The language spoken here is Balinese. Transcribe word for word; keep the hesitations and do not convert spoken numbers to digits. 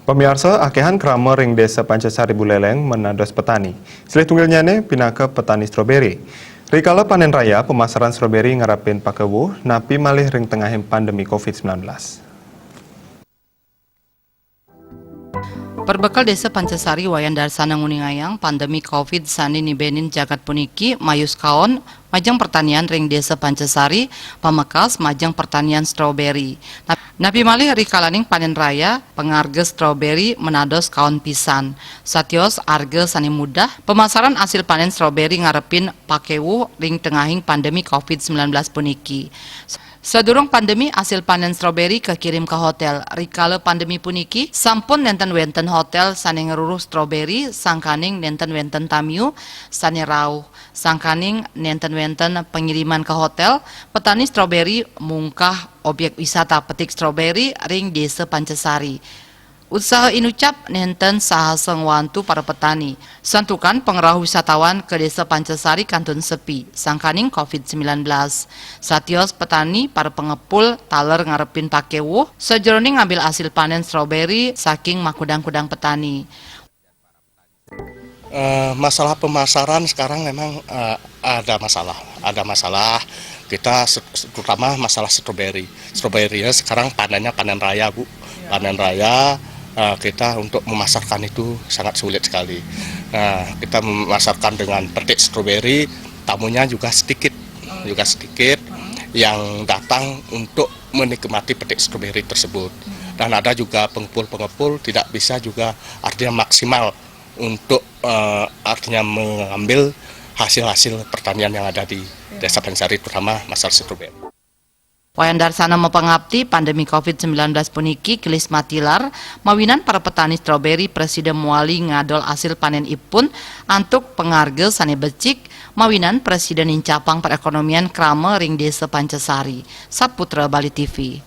Pamiarsa, akéhan krama ring Désa Pancasari Buleleng menados petani. Silih tunggilnyané pinaka petani stroberi. Rikala panén raya, pemasaran stroberi ngarepin pakewuh, napi malih ring tengahing pandemi covid sembilan belas. Perbekel Désa Pancasari Wayan Darsana nguningayang pandemi covid sané nibenin jagat puniki mayus kaon majeng pertanian ring Désa Pancasari, pamekas majeng pertanian stroberi. Nap-, napi malih rikalaning panén raya, pangarga stroberi menados kaon pisan. Satios arga sané mudah, pemasaran asil panén stroberi ngarepin pakewuh ring tengahing pandemi covid sembilan belas puniki. Sadurung pandemi, asil panén stroberi kakirim ka hotél. Rikala pandemi puniki, sampun nénten wénten hotél sané ngruruh stroberi, sangkaning nénten wénten tamiu sané rauh. Sangkaning nénten wénten pangiriman ka hotél, petani stroberi mungkah objek wisata petik stroberi ring Désa Pancasari. Utsaha inucap nénten sahasa ngwantu para petani. Santukan pangrauh wisatawan ka Désa Pancasari kantun sepi, sangkaning covid sembilan belas. Satios petani para pangepul taler ngarepin pakewuh, sajeroning ngambil asil panén stroberi saking makudang-kudang petani. Eh, masalah pemasaran sekarang memang, eh, ada masalah, ada masalah. Kita se-, terutama masalah stroberi. Stroberi ya sekarang panennya panen raya, Bu. Panen raya, eh, kita untuk memasarkan itu sangat sulit sekali. Nah, kita memasarkan dengan petik stroberi, tamunya juga sedikit, juga sedikit yang datang untuk menikmati petik stroberi tersebut. Dan ada juga pengepul-pengepul tidak bisa juga artinya maksimal untuk, eh, artinya mengambil hasil-hasil pertanian yang ada di Désa Pancasari, terutama masalah stroberi. Wayan Darsana mapangapti, pandemi covid sembilan belas puniki gelis matilar, mawinan para petani stroberi prasida mawali ngadol asil panenipun antuk pangarga sané becik, mawinan prasida nincapang perekonomian krama ring Désa Pancasari. Saputra Bali T V.